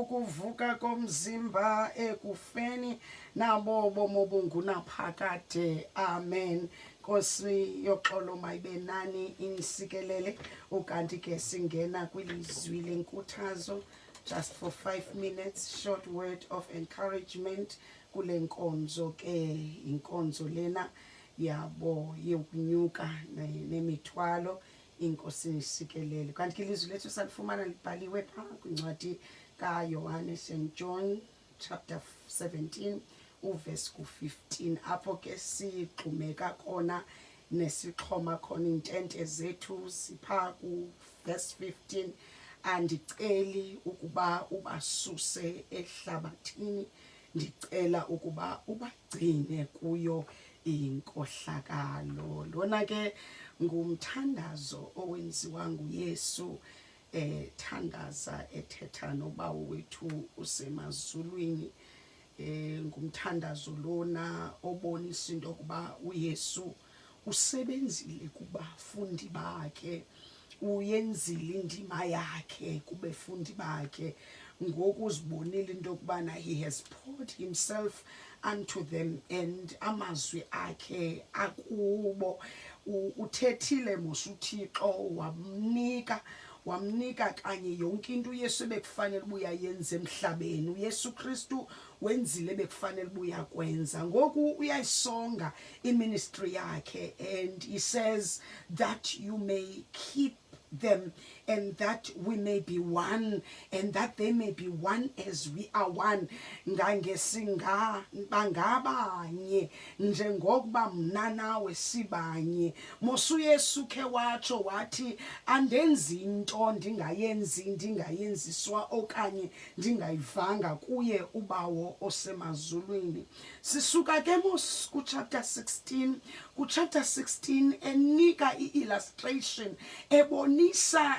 Kukuvuka komzimba ekufeni, nabo bomi obungunaphakade. Amen. Nkosi yoxolo mayibe nani, inisikelele. Ukanti ke singena kwilizwi lenkuthazo, just for 5 minutes, short word of encouragement kule nkonzo ke, inkonzo lena yabo yokunyuka nemithwalo. Inkosi isikelele. Kanti ke ilizwi lethu salifumana libhaliwe phaa kwincwadi kaYohane, St John chapter 17, uvesi ku-15, apho ke sigxumeka khona nesixhoma khona iintente zethu. Siphaa ku-verse 15: "Andiceli ukuba ubasuse ehlabathini, ndicela ukuba ubagcine kuyo inkohlakalo." Lona ke ngumthandazo owenziwa nguYesu, ethandaza, ethetha noBawo wethu usemazulwini. Ngumthandazo lona obonisa into yokuba uYesu usebenzile kubafundi bakhe, uyenzile indima yakhe kubefundi bakhe. Ngoku uzibonile into yokubana he has poured himself unto them and amazwi akhe akubo. Uthethile mos uThixo, wamnika kanye yonke into uYesu ebekufanele uba uyayenza emhlabeni. UYesu Kristu wenzile ebekufanele uba uyakwenza. Ngoku uyayisonga iministry yakhe and he says that you may keep them and that we may be one and that they may be one as we are one, ngangesinga bangabanye njengokuba mna nawe sibanye. Mos uYesu khe watsho wathi, "Andenzi into ndingayenzi ndingayenziswa okanye ndingayivanga kuye uBawo osemazulwini." Sisuka ke mos kuchapter 16, kuchapter 16 enika i-illustration ebonisa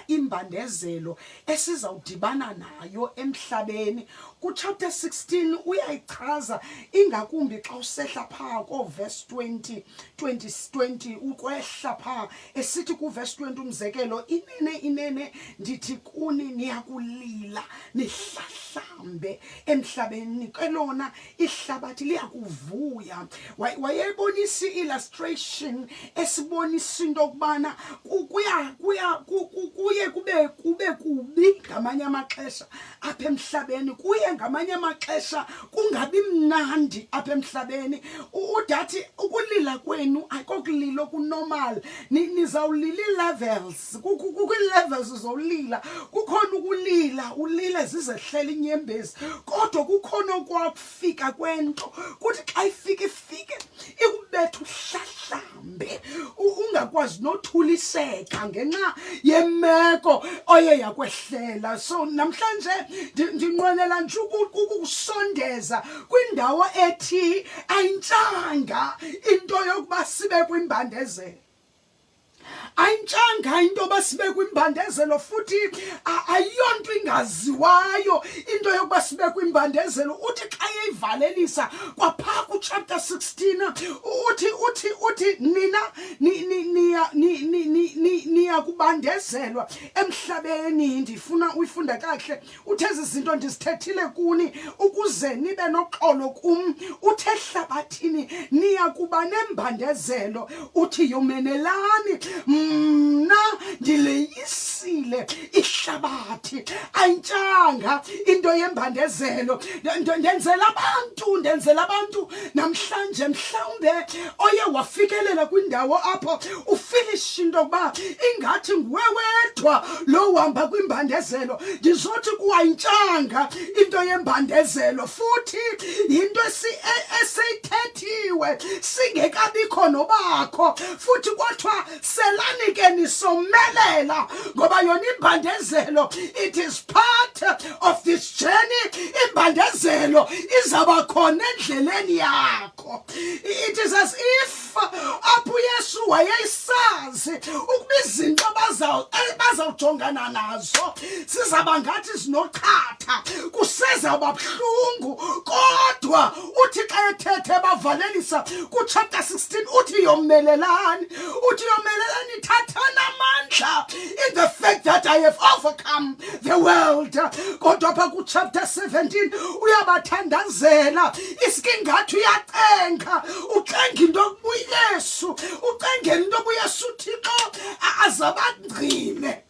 imbandezelo esizawudibana nayo emhlabeni. Kuchapter 16 uyayichaza ingakumbi xa usehla phaa kooverse 20, 20, 20 ukwehla phaa, esithi kuverse 20 umzekelo, "Inene, inene ndithi kuni, niyakulila nihlahlambe emhlabeni, ke lona ihlabathi liyakuvuya." Wayebonisa i-illustration esibonisa into yokubana ku- kuya kuya kuye kube kubi ngamanye amaxesha apha emhlabeni, kuye ngamanye amaxesha kungabi mnandi apha emhlabeni. Udathi ukulila kwenu ayikokulila okunormal. Nizawulila ii-levels, kukho ii-levels zolila. Kukhona ukulila ulile zizehlela inyembezi, kodwa kukhona okwakufika kwento kuthi xa ifika, ifike ikubetha uhlahlambe, ungakwazi nothuliseka ngenxa yemeko oye yakwehlela. So namhlanje ndinqwenela nje ukukusondeza kwindawo ethi ayintshanga into yokuba sibe kwimbandezelo, ayintshanga into yoba sibe kwimbandezelo, futhi ayiyonto ingaziwayo into yokuba sibe kwimbandezelo. Uthi xa eyivalelisa kwaphaa kuchapter 16, uthi nina niya kubandezelwa emhlabeni. Ndifuna uyifunda kakuhle. Uthe, "Ezi zinto ndizithethile kuni ukuze nibe noxolo kum." Uthe, "Ehlabathini niya kuba nembandezelo." Uthi, "Yomelelani, mna ndileyisile ihlabathi." Ayintshanga into yembandezelo. Ndenzela abantu namhlanje mhlawumbe oye wafikelela kwindawo apho ufilisha into yokuba ingathi nguwe wedwa lo uhamba kwimbandezelo, ndizothi kuwayintshanga into yembandezelo, futhi yinto eseyithethiwe singekabikho nobakho, futhi kwathiwa selani ke nisomelela, ngoba yona imbandezelo, it is part of this journey. Imbandezelo izawuba khona endleleni yakho. It is as if apho uYesu wayesazi ukuba izinto Abazawujongana nazo sizaba ngathi sinochatha, kusezawuba buhlungu, kodwa uthi xa ethethe bavalelisa kuchapter 16 uthi yomelelani, uthi yomelelani, thathani amandla in the fact that I have overcome the world. Kodwa apha kuchapter 17 uyabathandazela, iske ingathi uyacenga, ucenga into yokuba uYesu, ucengela into yokuba uYesu uThixo azabagcine,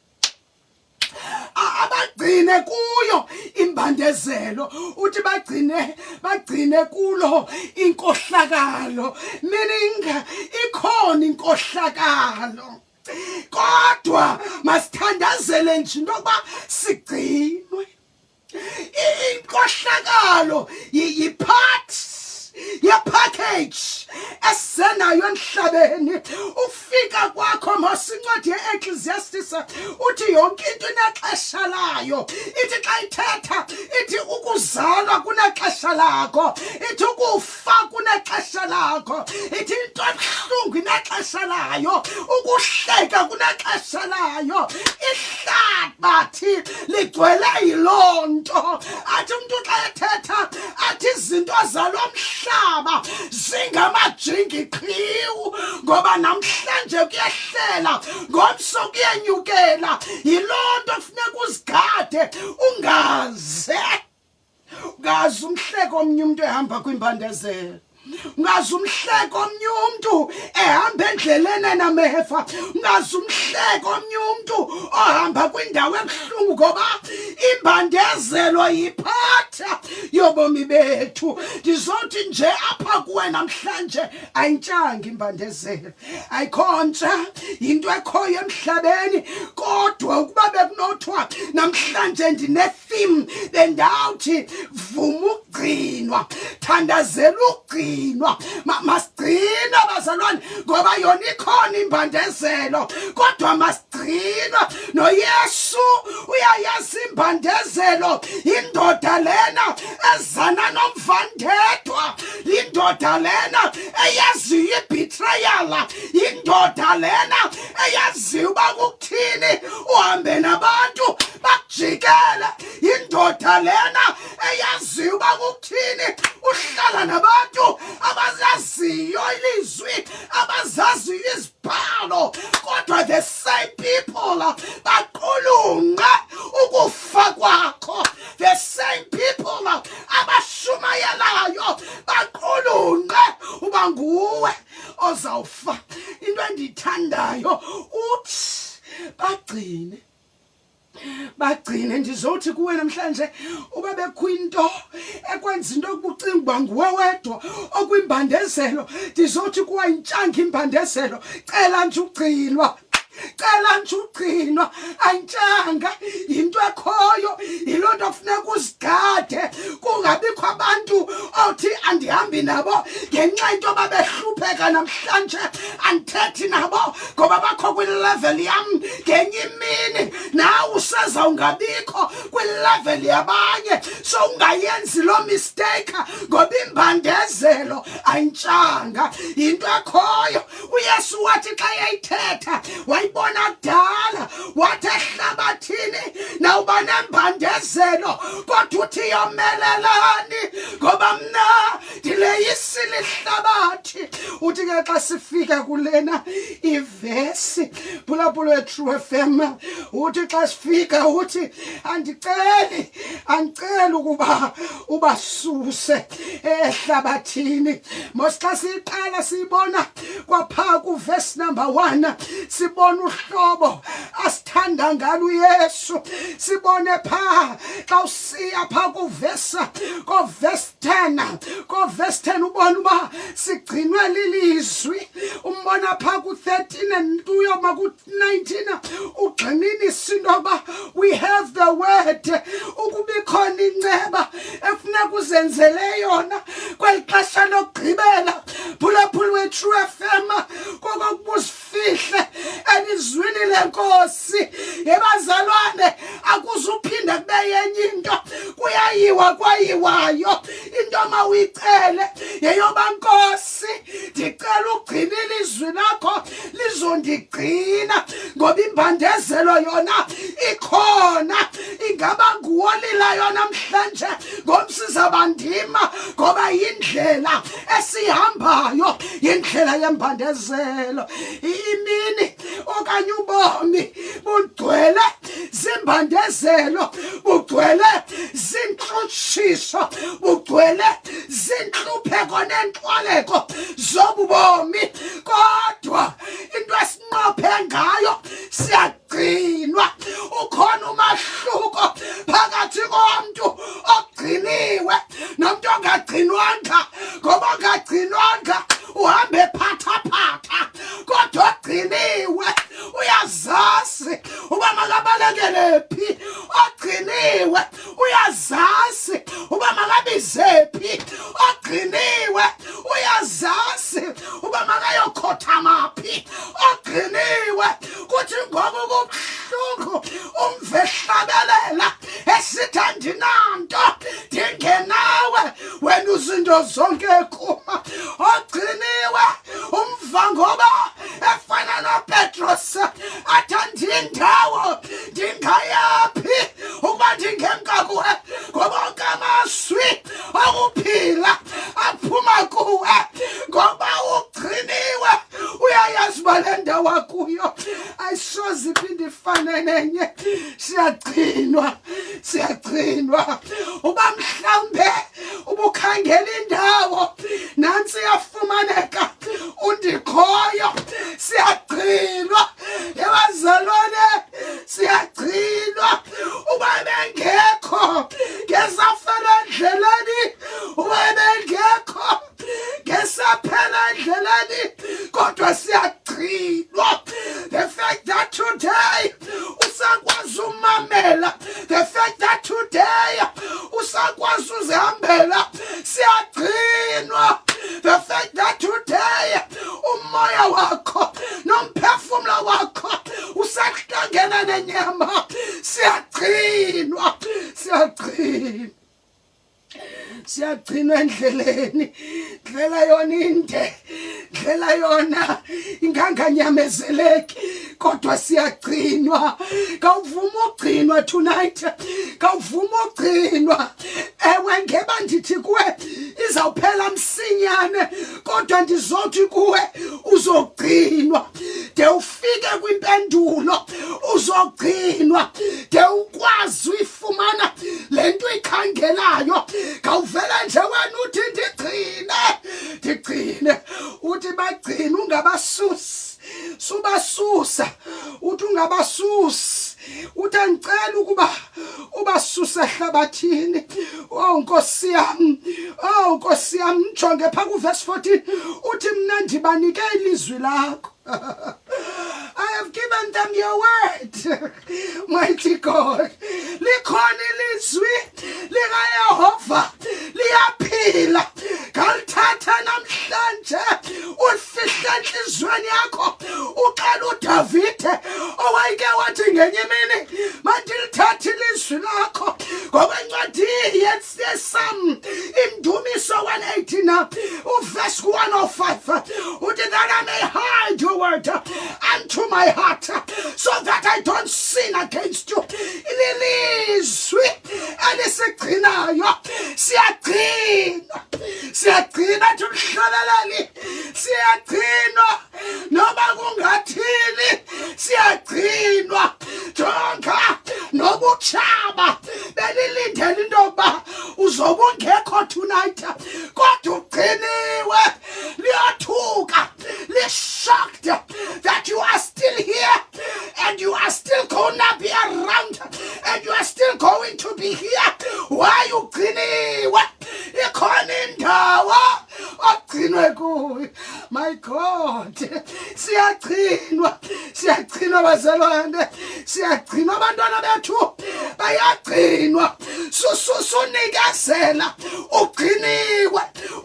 abagcine kuyo imbandezelo, uthi bagcine, bagcine kulo inkohlakalo, meaning ikhona inkohlakalo, kodwa masithandazele nje into yokuba sigcinwe. Inkohlakalo yipart yepackage esisenayo emhlabeni. Ufika kwakho mos incwadi ye-Ecclesiastes uthi yonke into inexesha layo. Ithi xa ithetha ithi ukuzalwa kunexesha lakho, ithi ukufa kunexesha lakho, ithi into ebuhlungu inexesha layo, ukuhleka kunexesha layo. Ihlabathi ligcwele yiloo nto. Athi umntu xa ethetha athi izinto zalo mhlaba zingamajingi qhiwu, ngoba namhlanje kuyehlela, ngomso kuyenyukela. Yiloo nto kufuneka uzigade, ungaze ungaze umhleke omnye umntu ehamba kwimbandezelo, ungaze umhleke omnye umntu ehamba endleleni enameva, ungaze umhleke omnye umntu ohamba kwindawo ebuhlungu, ngoba imbandezelo yiphatha yobomi bethu. Ndizothi nje apha kuwe namhlanje, ayintshanga imbandezelo, ayikho ntsha, yinto ekhoyo emhlabeni. Kodwa ukuba bekunothiwa namhlanje ndine-theme, bendawuthi vuma ukugcinwa, thandazela ukugcinwa. Masigcinwe bazalwane, ngoba yona ikhona imbandezelo, kodwa masigcinwe. NoYesu uyayazi imbandezelo, indoda lena ezana nomvandedwa, indoda lena eyaziyo ibetrayal, indoda lena eyaziyo uba kukuthini uhambe nabantu bakujikele, indoda lena eyaziyo uba kukuthini uhlala nabantu abazaziyo ilizwi, abazaziyo izibhalo, kodwa the same people baqulunqe ukufa kwakho, the same people abashumayelayo baqulunqe uba nguwe ozawufa. Into endiyithandayo uthi bagcine, bagcine. Ndizothi kuwe namhlanje, uba bekho into ekwenza into yokuba ucinga uba nguwe wedwa okwimbandezelo, ndizothi kuwa intshanga imbandezelo, cela nje ugcinwa, cela nje ugcinwa. Ayintshanga, yinto ekhoyo. Yiloo nto funeka uzigade, kungabikho abantu othi andihambi nabo ngenxa into yoba behlupheka namhlanje, andithethi nabo ngoba bakho kwilevel yam. Ngenye imini nawe useza ungabikho kwilevel yabanye, so ungayenzi loo mistake, ngoba imbandezelo ayintshanga, yinto ekhoyo. UYesu wathi xa yayithetha wayibona kudala, wathi ehlabathini nawuba nembandezelo, kodwa uthi yomelelani ngoba mna ndileyisile ihlabathi. Uthi ke xa sifika kulena ivesi, phulaphula weTrue FM, uthi xa sifika uthi andiceli, andiceli ukuba ubasuse ehlabathini. Mos xa siyiqala siyibona kwaphaa kuvesi number 1, sibona uhlobo asithanda ngalo uYesu. Sibone phaa xa usiya phaa kuvesi, kovesi 10, kovesi 10 ubona uba sigcinwe lilizwi. Umbona phaa ku-13 and uyoma ku-19, ugxininisa into yoba we have the word. Ukuba ikhona inceba ekufuneka uzenzele yona kweli xesha lokugqibela, phulaphula weTrue FM, kokokuba uzifihle elizwini lenkosi. Yebazalwane, akuzuphinda kube yenye into, kuyayiwa kwayiwayo. Into mawuyicele yeyoba, Nkosi, Ndicela ugcine ilizwi lakho, lizondigcina, ngoba imbandezelo yona ikhona. Ingaba nguwolilayo namhlanje, ngomsiza bandima, ngoba yindlela esihambayo, yindlela yembandezelo. Imini okanye ubomi bugcwele zimbandezelo, bugcwele zintlutshiso, bugcwele zintlupheko neentlwaleko zobubomi, kodwa into esinqophe ngayo, siyagcinwa. Ukhona umahluko phakathi komntu ogciniwe nomntu ongagcinwanga, ngoba ongagcinwanga uhambe phathaphatha, kodwa ogciniwe uyazazi uba makabalekele phi, ogciniwe uyazazi uba makabize phi, ogciniwe uyazazi uba makayokhothama phi, ogciniwe. Kuthi ngoku kubuhlungu umve hlabelela esithi, "Andinanto ndingenawe, wena uzinto zonke kuma." Ogciniwe umva ngoba efana noPetros athi, "Andindawo ndingayaphi ukuba ndingemka kuwe, ngoba onke amazwi okuphila aphuma kuwe." Ngoba ugciniwe, uyayazi uba le ndawo akuyo ayisoze iphinde ifane nenye. Siyagcinwa, siyagcinwa. Uba mhlawumbe ubukhangela indawo, nantsi iyafumaneka, undikhoyo. Siyagcinwa, ebazalwane, siyagcinwa. Uba bengekho, ngesafela endleleni. Uba bengekho, ngesaphela endleleni, kodwa siyagcinwa. The fact that today usakwazi umamela, the fact that today usakwazi uzihambela, siyagcinwa. The fact that today umoya wakho nomphefumlo wakho usahlangene nenyama, siyagcinwa, siyagcinwa, siyagcinwa endleleni. Ndlela yona inde, ndlela yona inganganyamezeleki, kodwa siyagcinwa. Kawuvuma ugcinwa tonight, kawuvuma ugcinwa. Ewe, ngeba ndithi kuwe izawuphela msinyane, kodwa ndizothi kuwe uzogcinwa de ufike kwimpendulo, uzogcinwa de ukwazi uyifumana le nto ikhangelayo. Khawuvele nje wena uthi, "Ndigcine, ndigcine." Uthi bagcine, ungabasusi, subasusa. Uthi ungabasusi, uthi andicela ukuba ubasuse ehlabathini. Oh Nkosi yami, oh Nkosi yami, mjonge phaa kuvesi 14, uthi, "Mna ndibanike ilizwi lakho. I have given them your word." Mighty God, likhona ilizwi likaYehova, liyaphila. Ngalithatha namhlanje, ulifihle enhliziyweni yakho. Uxela uDavide owayike wathi ngenye imini, "Mandilithathe ilizwi lakho." Ngokwencwadi yeSam, Indumiso 118 uverse 105, uthi, "That I may hide your word unto my heart so that I don't sin against you." Ililizwi elisigcinayo. Siyagcinwa, siyagcina, thi umhlabeleli, siyagcinwa noma kungathini, siyagcinwa. Jonga, nobutshaba belilindele into yokuba uzobe ungekho tonight, kodwa ugciniwe. Liyothuka, li-shocked that you are still here and you are still gonna be around and you are still going to be here. Why? Ugciniwe. Ikhona indawo ogcinwe kuyo. My God, siyagcinwa, siyagcinwa bazalwane, siyagcinwa. Abantwana bethu bayagcinwa. Sunikezela, ugciniwe.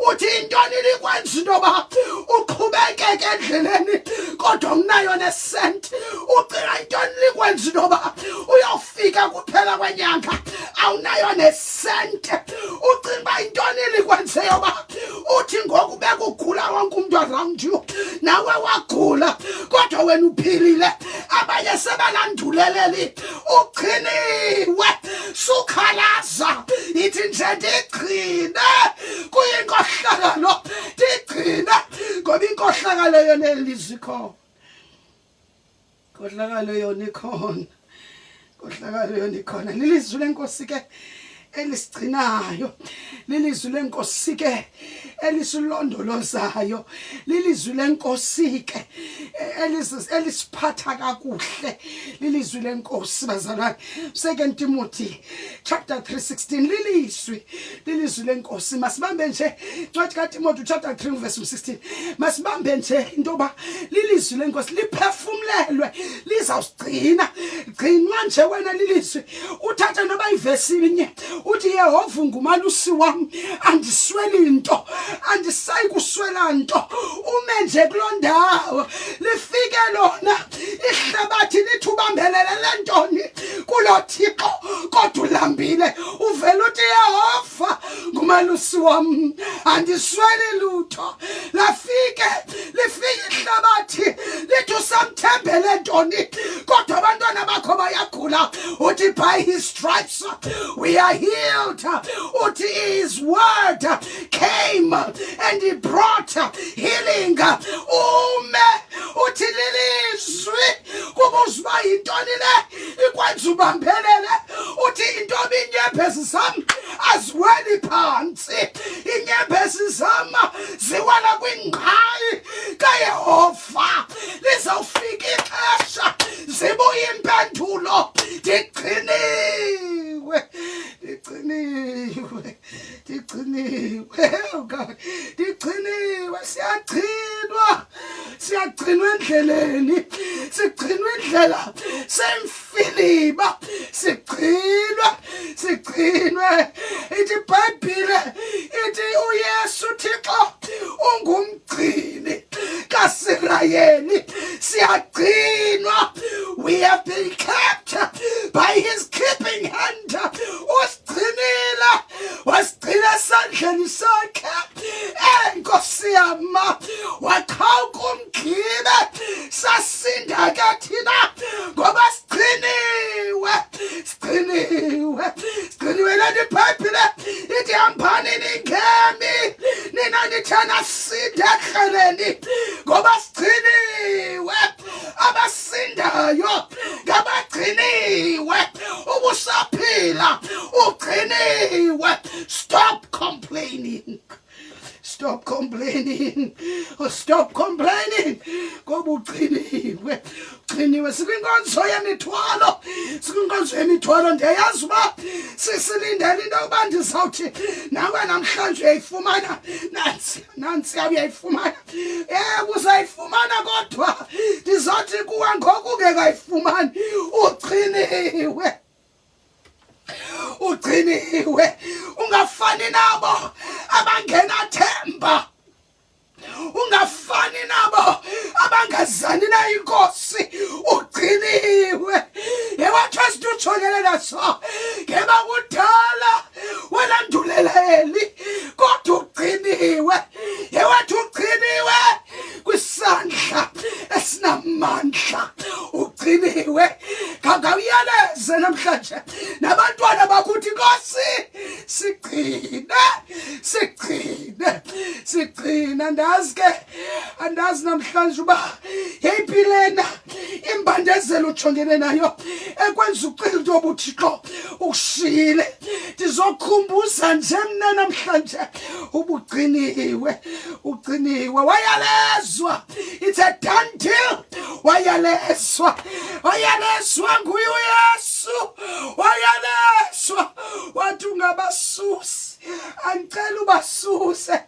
Uthi intoni likwenza into yoba uqhubekeke endleleni kodwa unayo nesenti? Ucinga intoni likwenza into yoba uyofika kuphela kwenyanga awunayo nesente? Ucinga uba intoni likwenze yoba uthi ngoku bekugula? wonke umntu around you. Nawe wagula kodwa wena uphilile, abanye sebalanduleleli. Ugciniwe, sukhalaza, ithi nje ndigcine kuyinkohlakalo, ndigcine ngoba inkohlakalo yona elizwi khona, inkohlakalo yona ikhona, inkohlakalo yona ikhona. Lilizwi lenkosi ke elisigcinayo, lilizwi lenkosi ke elisilondolozayo, lilizwi lenkosi ke elisiphatha kakuhle, lilizwi lenkosi bazalwane. 2 Timothy chapter 3:16, lilizwi, lilizwi lenkosi. Masibambe nje incwadi kaTimothy chapter 3 verse 16, masibambe nje into yoba lilizwi lenkosi, liphefumlelwe, lizawusigcina. Gcinwa nje wena lilizwi, uthathe noba ivesi inye, uthi Yehova ungumalusi wam, andisweli nto, andisayi kuswela nto. Ume nje kuloo ndawo, lifike lona ihlabathi lithi ubambelele ntoni kulo Thixo kodwa ulambile, uvele uthi Yehova ngumalusi wam, andisweli lutho. Lafike lifike ihlabathi lithi usamthembele ntoni kodwa abantwana bakho bayagula, uthi by his stripes we are healed. Uthi his word came and he brought healing. Ume uthi lilizwi, kubuza uba yintoni le ikwenza ubambelele, uthi intoba iinyembezi zam aziweli phantsi, iinyembezi zam ziwela kwingqayi kaYehova. Lizawufika ixesha zibuye impendulo, ndigciniwe, ndigciniwe, ndigciniwe. Oh God, ndigciniwe. Siyagcinwa, siyagcinwa endleleni, sigcinwa indlela semfiliba, sigcinwe, sigcinwe. Ithi iBhayibhile, ithi uYesu Thixo ungumgcini kaSirayeli. Siyagcinwa, we have been kept by his keeping hand. Usigcinile, wasigcina esandleni sakhe. Enkosi yama, waqhawuka umgibe, sasinda ke thina ngoba sigciniwe, sigciniwe, sigciniwe. Le nto iBhayibhile ithi hambani ningemi nina nithe nasinda ekreleni, ngoba sigciniwe. Abasindayo ngabagciniwe. Ubusaphila ugciniwe. Stop complaining, stop complaining, stop complaining, ngoba ugciniwe, ugciniwe. Sikwinkonzo yemithwalo, sikwinkonzo yemithwalo. Ndiyayazi uba sisilindele into yokuba ndizawuthi nawe namhlanje uyayifumana, nantsi, nantsi, uyayifumana. Ewe, uzayifumana, kodwa ndizothi kuwe ngoku ungekayifumani, ugciniwe, ugciniwe. Ungafani nabo abangenathemba, ungafani nabo abangazani nayo inkosi, ugciniwe. Yewathi esitutshonele naso ngeba kudala walandulela eli, kodwa ugciniwe. Yewathi ugciniwe kwisandla esinamandla, ugciniwe. Ngangawuyaleze namhlanje nabantwana bakuthi Nkosi sigcine, sigcine, sigcine. Andazi ke, andazi namhlanje uba yeyiphi lena imbandezelo ujongene nayo ekwenza ucinga into yoba uThixo ukushiyile. Ndizokhumbuza nje mna namhlanje, ubugciniwe, ugciniwe. Wayalezwa, it's a done deal. Wayalezwa, wayalezwa nguye uYesu, wayalezwa wathi ungabasusi, andicela ubasuse,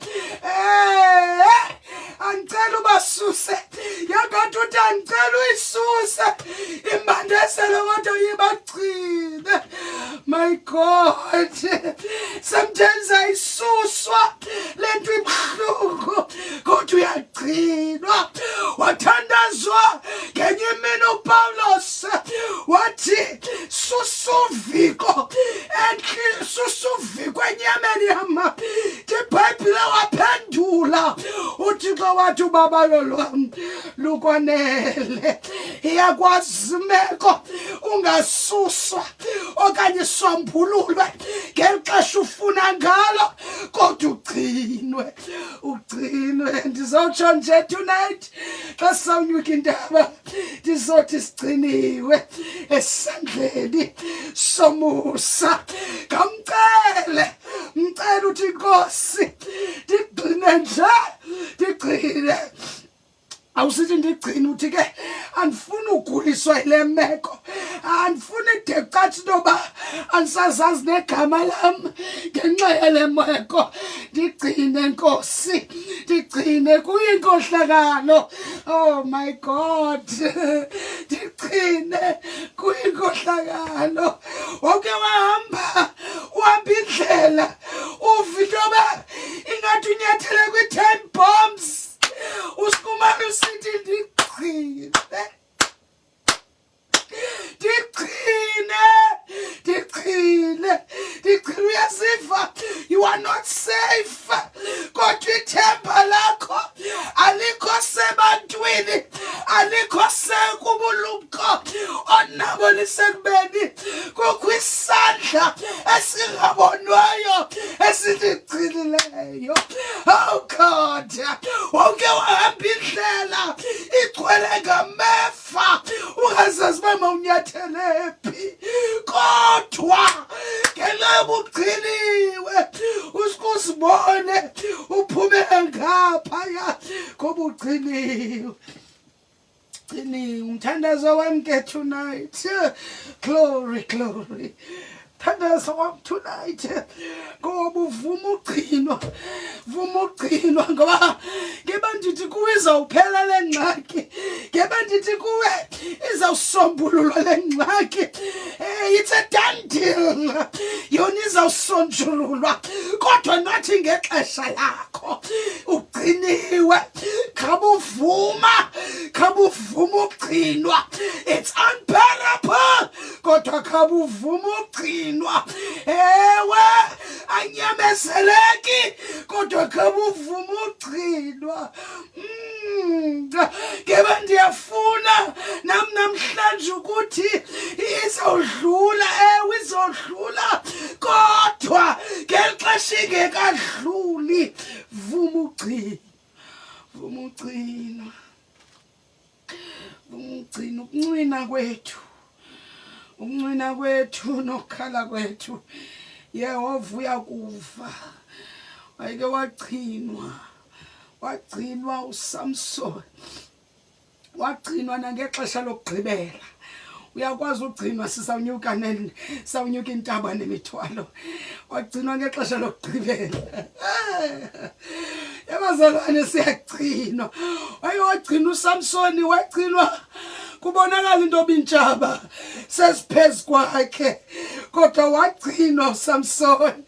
andicela ubasuse. Yangathi uthi andicela uyisuse imbandezelo kodwa ibagcine. My God, sometimes ayisuswa le nto ibuhlungu kodwa uyagcinwa. Wathandazwa ngenye imini uPawulos, wathi susuviko enhli, susuviko enyameni yam. IBhayibhile waphendula uThixo. Wathi ubabalo lwam lukwanele. Iyakwazi imeko ungasuswa okanye isombululwe ngeli xesha ufuna ngalo, kodwa ugcinwe, ugcinwe. Ndizawutsho nje tonight xa sisawunyuka intaba, ndizothi sigciniwe esandleni somusa. Ngamcele, mcele uthi, Nkosi, ndigcine nje, ndigcine. Awusithi ndigcine, uthi ke andifuni uguliswa yile meko, andifuni ide kucace into yoba andisazazi negama lam ngenxa yale meko. Ndigcine, Nkosi, ndigcine kuyinkohlakalo. Oh my God, ndigcine kuyinkohlakalo. Wawuke wahamba, uhamba indlela, uva into yoba ingathi unyathele kwii-time bombs, usikumane usithi ndigcine, ndigcine, ndigcine, ndigcine. Uyaziva you are not safe, kodwa ithemba lakho alikho sebantwini, alikho sekubulumko onabo, lisekubeni kukho isandla esingabonwayo esindigcinileyo. Oh God, wawuke wahamba indlela igcwele ngamefa, ungazazi uba mawunyathele phi, kodwa ngenxa yobugciniwe usikuzibone uphume ngaphaya kobugciniwe. Gciniwe. Umthandazo wam ke tonight, glory, glory, thandazo wam tonight ngoba uvuma ugcinwa, vuma ugcinwa, ngoba ngeba ndithi kuwe izawuphela le ngxaki, ngeba ndithi kuwe izawusombululwa le ngxaki. It's a done deal, yona izawusonjululwa, kodwa nothi ngexesha lakho. Ugciniwe, khabuvuma, khabuvuma ukugcinwa. It's unbearable, kodwa khabuvuma ukugcinwa. Ewe, anyamezeleki, kodwa khabuvuma ukugcinwa. Ngeba ndiyafuna nam namhlanje ukuthi izawudlula. Ewe, izodlula, kodwa ngeli xesha ingekadluli, vuma ugcina, vuma ugcinwa, vuma ugcina. Ukuncwina kwethu, ukuncwina kwethu nokukhala kwethu, Yehova uyakuva. Wayeke wagcinwa, wagcinwa uSamson, wagcinwa nangexesha lokugqibela. Uyakwazi ugcinwa. Sisawunyuka, sawunyuka intaba nemithwalo. Wagcinwa ngexesha lokugqibela. Ebazalwane, siyagcinwa. Waye wagcina uSamsoni, wagcinwa kubonakala into obintshaba sesiphezu kwakhe, kodwa wagcinwa uSamson,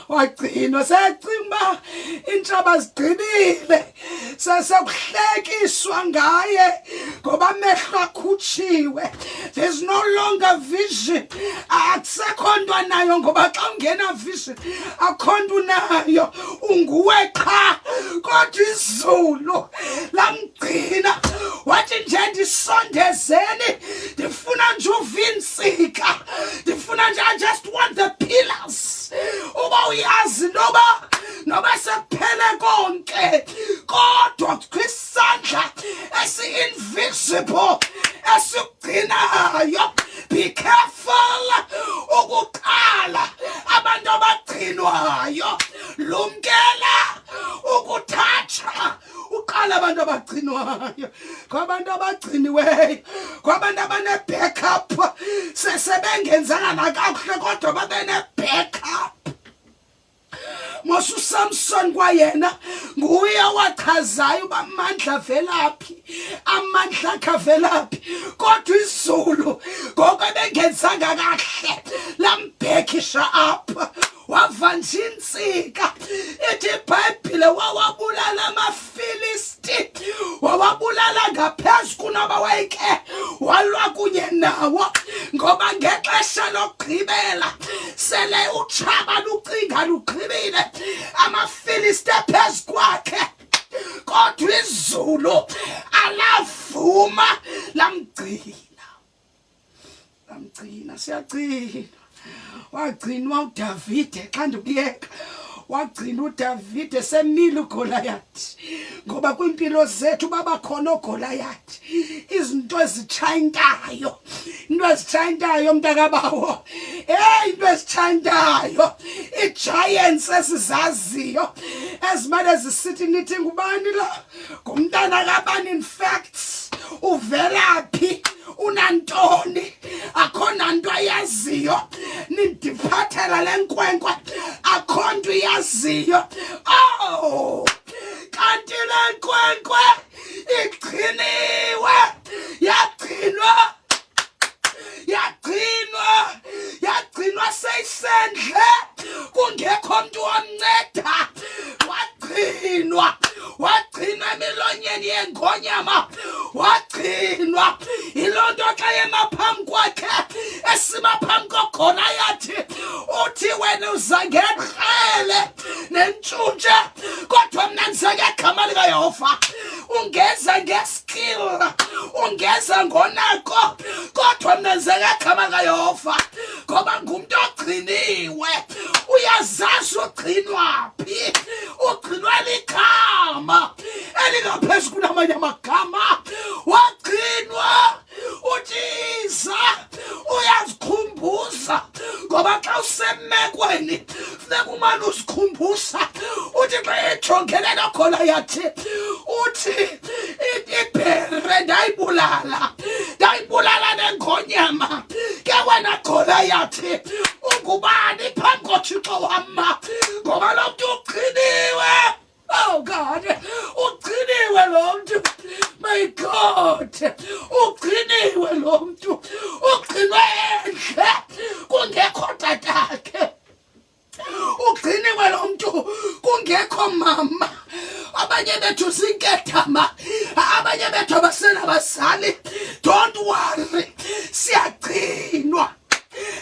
wagcinwa. Seyacinga uba iintshaba zigqibile, sesekuhlekiswa ngaye ngoba amehlo akhutshiwe, there's no longer vision, akusekho nto anayo, ngoba xa ungena vision akho nto unayo, unguwe qha. Kodwa izulu lamgcina. Wathi nje, ndisondezeni, ndifuna nje uva iintsika, ndifuna nje, I just want the pillars. Uba uyazi noba sekuphele konke, kodwa kukho isandla esi-invisible esikugcinayo. Be careful ukuqala abantu abagcinwayo, lumkela ukuthatsha uqala abantu abagcinwayo. Kwabantu abagciniweyo, kwabantu abane-backup, sesebengenzanga nakakuhle, kodwa babe ne-backup. Mos uSamson kwayena nguye owachazayo uba amandla avelaphi, amandla akhe avelaphi, kodwa izulu ngoko ebengenzanga kahle lambhekisha apha, wava nje intsika. Ithi iBhayibhile wawabulala amaFilisti, wawabulala ngaphezu kunoba wayeke walwa kunye nawo, ngoba ngexesha lokugqibela sele utshaba lucinga lugqibile, amaFilisti aphezu kwakhe, kodwa izulu Izulu alavuma lamgcina. Lamgcina siyagcina. Wagcinwa uDavide xa ndikuyeka. Wagcina uDavide semile uGoliath. Ngoba kwiimpilo zethu babakhona oGoliath. Izinto ezitshayintayo. Into ezitshayintayo mntakabawo. Hey into ezitshayintayo. Ii-giants esizaziyo ezimane zisithi nithi ngubani lo? Ngumntana kabani in fact uvela phi? Unantoni? Akho nanto ayaziyo. Nindiphathela le nkwenkwe akho nto iyaziyo. Oh! Kanti le nkwenkwe igciniwe yagcinwa yagcinwa yagcinwa seyisendle kungekho mntu wamnceda wagcinwa wagcinwa emilonyeni yengonyama wagcinwa yiloo nto xa yema phambi kwakhe esima phambi kogolayathi uthi wena uza ngekrele nentshuntshe kodwa mna ndiza ngegama likayehova ungeza ngeskill ungeza ngonako kodwa mna ndiza ngegama likayehova ngoba ngumntu ogciniwe uyazazi ugcinwa phi ugcinwa ligama elingaphezu kunamanye amagama wagcinwa utiza uyazikhumbuza ngoba xa usemekweni funeka umane uzikhumbuza uthi xa ejongelela khona yathi uthi ibhere ndayibulala ndayibulala nengonyama ke wena khona yathi ungubani phambi kothixo wama ngoba lo mntu ugciniwe. Oh God, ugciniwe lo mntu. My God, ugciniwe lo mntu. Ugcinwe endle kungekho tatakhe. Ugciniwe lo mntu kungekho mama. Abanye bethu zinkethama, abanye bethu abasenabazali. Don't worry, siyagcinwa.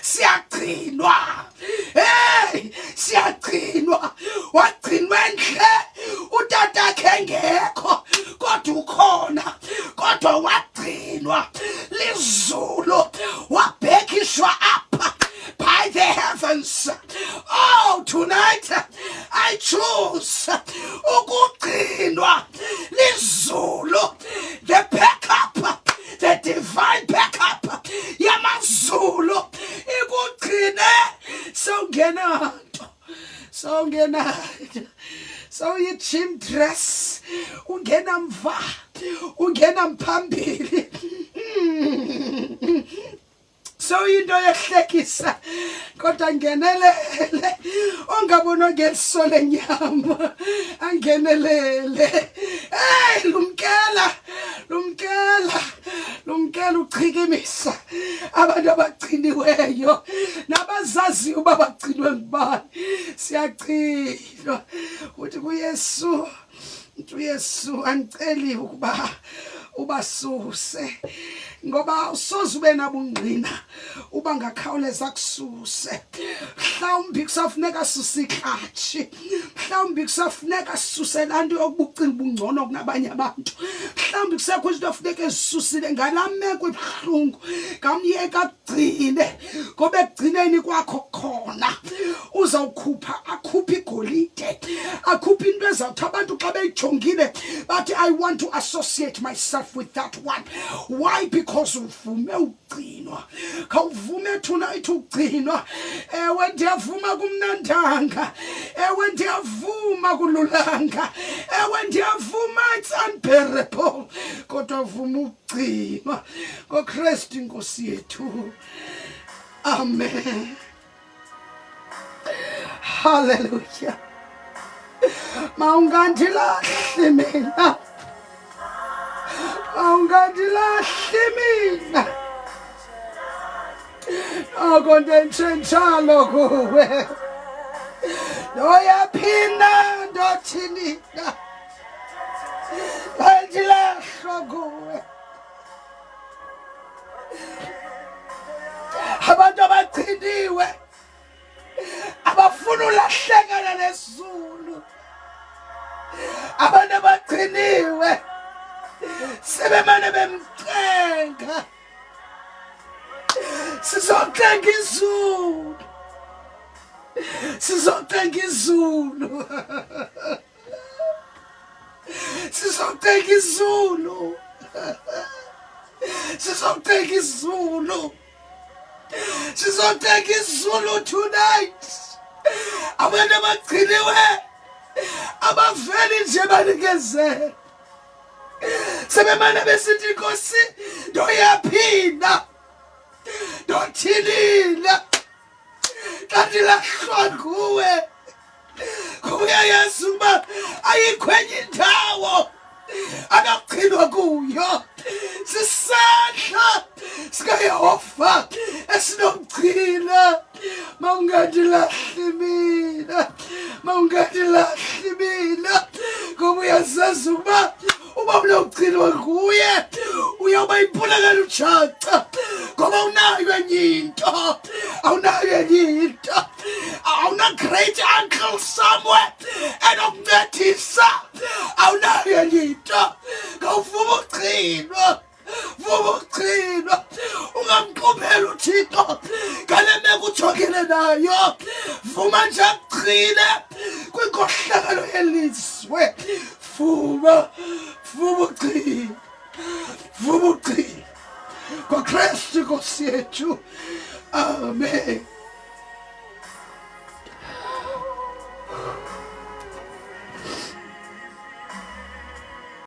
Siyagcinwa. Hey, siyagcinwa. Wagcinwa endle utatakhe engekho kodwa ukhona kodwa wagcinwa lizulu wabhekiswa apha by the heavens. Oh, tonight I choose ukugcinwa lizulu, the backup, the divine backup yamazulu ikugcine sewungenanto, sewungenanto, sewuyi-gym dress, ungena mva, ungena mphambili. Sewuyinto yehlekisa kodwa ngenelele ongabonwa ngeliso lenyama angenelele. Hey, lumkela, lumkela, lumkela uchikimisa abantu abagciniweyo nabazaziyo uba bagcinwe ngubani. Siyagcinwa uthi kuYesu, uthi uYesu andiceli ukuba ubasuse ngoba usoze ube nabungqina uba ngakhawuleza kususe. Mhlawumbi kusafuneka asuse iklatshi, mhlawumbi kusafuneka asuse laa nto yokuba ucinga ubungcono kunabanye abantu, mhlawumbi kusekho izinto afuneka ezisusile ngalaa meko ibuhlungu. Ngamyeka akugcine ngoba ekugcineni kwakho khona uzawukhupha, akhuphe igolide, akhuphe into ezawuthi abantu xa beyijongile bathi I want to associate myself with that one. Why? Because uvume ugcinwa. Khawuvume tonight ugcinwa. Ewe ndiyavuma kumnandanga, ewe ndiyavuma kululanga, ewe ndiyavuma it's unbearable, kodwa vuma ugcinwa ngoKristu inkosi yethu. Amen. Hallelujah. Mawungandilahli mina, mawungandilahli mina, oko ndentshenjalo kuwe, ndoyaphina ndothini na, andilahlwa kuwe. Abantu abagciniwe abafuna ulahlekana nezulu, abantu abagciniwe Sebemane bemcenga. Sizocenga izulu. Sizocenga izulu. Sizocenga izulu. Sizocenga izulu. Sizocenga izulu tonight. Abantu abagciniwe abaveli nje banikezele. Sebemane besithi inkosi ndoyaphinda. Ndothilile. Kanti lahlwa nguwe. Ngoba uyayazi ukuba ayikho enye indawo anokugcinwa kuyo. Sisandla sikaYehova esinomgcina. Mawungandilahli mina, mawungandilahli mina, ngoba uyazazi ukuba uba unokugcinwa nguye uyawuba impulakela ujaca, ngoba awunayo enye into, awunayo enye into, awuna great uncle somewhere enokuncedisa, awunayo enye into. Ngawuvuma ukugcinwa, vuma ukugcinwa, ungamqupheli uThixo ngale meko ujongene nayo. Vuma nje akugcine kwinkohlakalo yelizwe. Vuma, vuma ukugcina, vuma ukugcina ngoKristu Nkosi yethu. Amen.